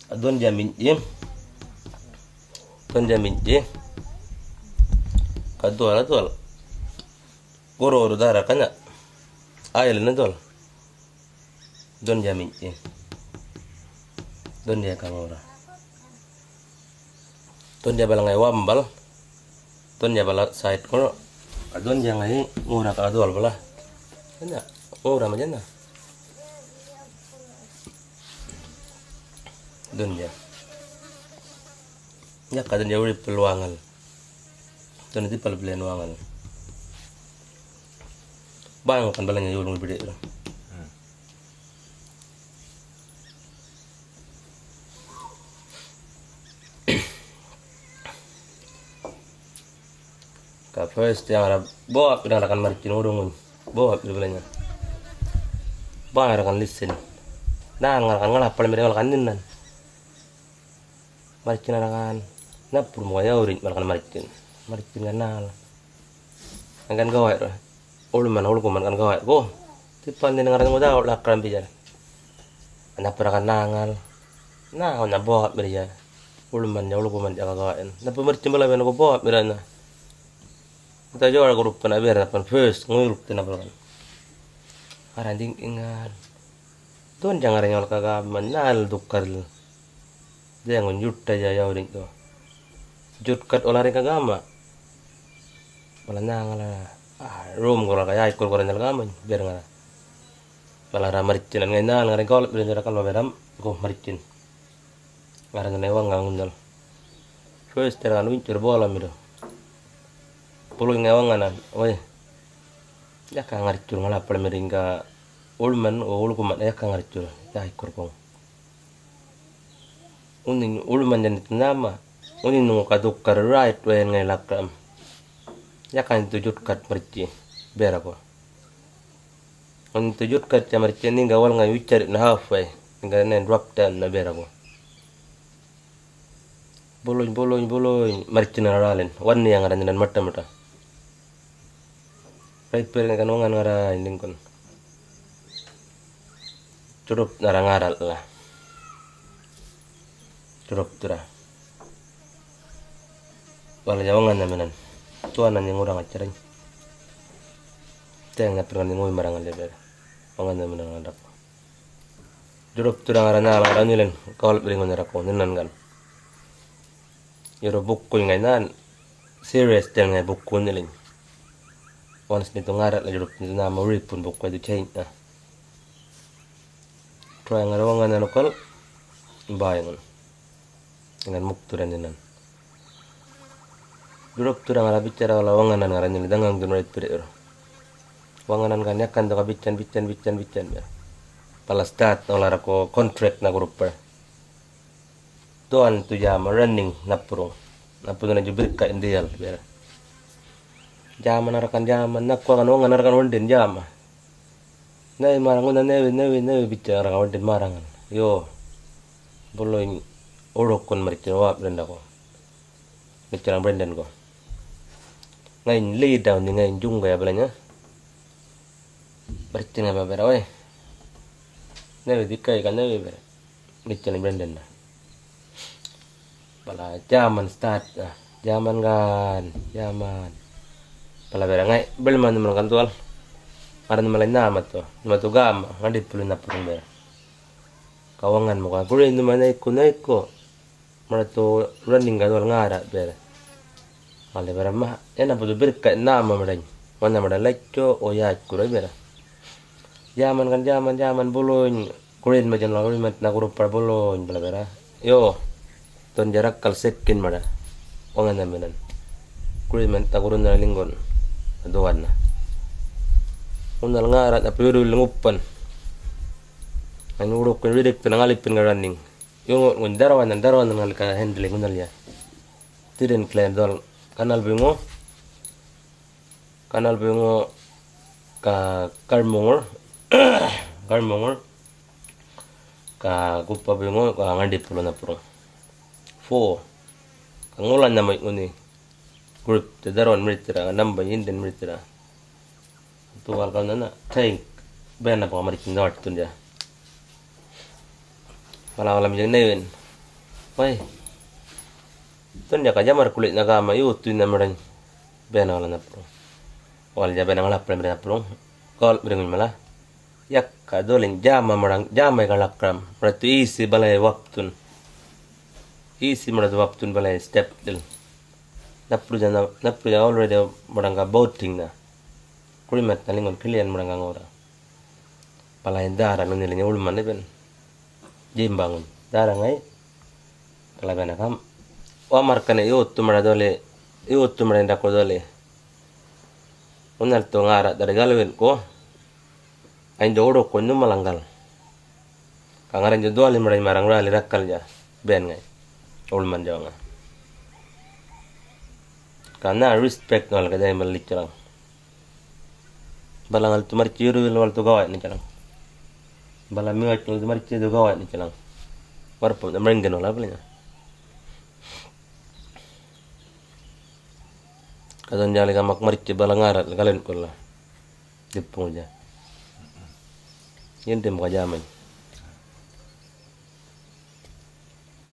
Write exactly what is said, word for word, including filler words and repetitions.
Dhunja miny'yi. Dhunja miny'yi. Ka dhuwal, dhuwal. Gururu dhärra kanya. Ayil na dhuwal. Dhunja miny'yi. Dhunja ka ŋura. Dhunja bala ŋayi wambal. Dhunja bala side ŋuru. Dhunja ŋayi ŋura ka dhuwal bala. Ŋura ma jana. Dhunja. Yaka dhunja wuripil waŋal. Dhunja dhipal bilen waŋal. Bäy ŋukan bala ŋayi yulŋu bidi. Ka first yaŋara bok ŋara kan marchin ŋuruŋun. Bok ŋara kan listen. Nän ŋara kan ŋalapal miri ŋala kan ninan. Marchin ŋara kan napur muka yawriny mal kan marchin. Marchin kan nal. Kan gawai. Uluman, ulukuman kan gawai. Go. Tipan din ŋara ŋuda lakaram bijar. Napur kan naŋal. Na ŋuna bok miri ya. Uluman ya, ulukuman ya ka gawai. Napur marchin bala ben go bok miri na. Ŋuda jowar gurupana ber napan first ŋuyulk tin napur kan. Ŋara ding ingan. Dhunja ŋara nyol ka gaman nal dukaril. Dhäŋun yutthaya yawriny tu. Jutkat ulari ka gama. Bala naŋala, ah, rum gurra ka yaykur gurra nyal gamany ber ŋara. Bala ra marchinan ŋayi nal ŋara gawal ber nyal kalwa beram go marchin. Ŋara ŋayi waŋa ŋunal. First dhärra ŋan winy'thur bola midu. Buluy ŋayi waŋanan, oy. Yaka ŋarchur ŋalapal miri ŋa ulman o ulukuman yaka ŋarchur yaykur kuŋ. Ŋunhi uluman janit nhäma, ŋunhi nhuŋu ka dhukar right wayan ŋayi lakram. Yaka ŋunhi dhu jutkat marchi beraku. Ŋunhi dhu jutkat ya marchi niŋga walŋa witjarrina halfway, niŋga nayin dropdan na beraku. Buluny, buluny, buluny, marchina ralin. Wanni yaŋara nyinan maṭa-maṭa. Raypirr ŋayi gan waŋan ŋara indin kun. Jurup nara ŋarral'la. Jurup dhurra. Walanya waŋanhaminan. Tuwanan nyi ŋurraŋa tjarrany. Dhäŋ napir ŋan nyi ŋuy marraŋal yaber. Waŋanhaminan ŋan rak. Jurup dhurra ŋara nal ŋara nilin gawal biri ŋunhi raku ninan gan. Yurru bukuny ŋayi nan serious dhil ŋayi buku nilin. Once nyi dhu ŋarral'la jurup nyi dhu nhäma wiripun buku dhu change na. Try ŋara waŋanhan ukal bäy ŋun. Ŋan mukthurra ninan. Jurup dhurra ŋara bitjarra wala waŋanan ŋara nili dhaŋaŋdhun raypirr. Waŋanan gan yakan dhuka bitjan, bitjan, bitjan, bitjan, ber. Bala start na wala raku contract na gurupar. Dhuwan dhu djäma running napurru. Napurru nana dju birrka'yin dhiyal, ber. Djäman ŋara gan djäman, nhakua gan waŋan ŋara gan waṉḏin djäma. Nayy märra ŋunha naywi, naywi, naywi bitja ŋarra waṉḏin märraŋan. Yo. Buluny uḏukun marrtjin wäpnydindaku. Bitjalaŋ Brendanku. Ŋayiny lay down nyi ŋayiny djuŋgaya balanya. Marrtjin ŋaya bera, way. Naywi dhikayka naywi bera. Bitjalaŋ Brendan. Bala djäman start, ah, djäman gan, djäman. Bala bera ŋay, bilman nhumal gan dhuwal. Ŋarra nhumal lany nhämathu, nhumathu gäma, ŋaṉḏipuly napurruŋ bera. Ga waŋan muka, guri nhuma nayku, nayku. Maṉathu running ga dhuwal ŋärra bera. Ŋali bera ma, yana budhu birrka'y nhäma maṉḏany. Wanha maṉḏany latju, o yätjkurra bera. Djäman gan djäman, djäman buluny. Gurin ma janwal, gurin ma na gurupar buluny bala bera. Yo, dhunja rakkal sekin maṉa. Waŋanhaminan. Gurin ma na gurunha liŋgun. Dhuwanna. Ŋunhal ŋärra na puyurrwil ŋupan. Ŋany uḏukun ririkthuna ŋalipin ga running. Yo, ŋun dharrwanhan, dharrwanhan ŋalika handling ŋunhal ya. Dhirrin klen dhuwal kanal biŋu. Kanal biŋu ga garmuŋur, garmuŋur, ga gupa biŋu ga ŋaṉḏipuly napurruŋ. Four. Ga ŋula nhamuyik ŋunhi group dhu dharrwan mirithirra, ga number yindin mirithirra. Dhuwal gan nana tank, bena buŋa marrtjin dhawaṯthundja. Bala wala mijang naywin. Way. Dhunjaka jamar kuli'nha gäma yuthuynha maraŋ bena wala napruŋ. Walja bena ŋalapram bena napruŋ. Gol biriŋuny mala. Yakka dhuliny jama maraŋ, jamay galakram. Mara tu isi balay wapthun. Isi mara tu wapthun balay step dil. Napruja na, napruja already maraŋ ga boating na. Kurimat na liŋgun kiliyan maraŋ ga ŋura. Balayin dhärra ŋunhiliny ulman iban. Jimbaŋun. Dhärra ŋay. Bala bena kam. Wamarkani yuthu mara dhuli, yuthu mara indaku dhuli. Ŋunhal tu ŋärra dhari galwilku. Ŋany dhu uḏukuny nhumalaŋgal. Ga ŋarrany dhu dhuwali maraŋ maraŋ rali rakalja. Biyan ŋay. Ulman jawaŋa. Ga na respect ŋal ga dhaymal litjaraŋ. Bala ŋal tu marchi yurruwil wal tu gaway nitjalaŋ. Bala miwatj ŋal tu marchi dhu gaway nitjalaŋ. Warpu na maringin wala balinya. Kadhan jali gamak marchi bala ŋärra galin kula. Dipuŋuja. Yindim ka jamany.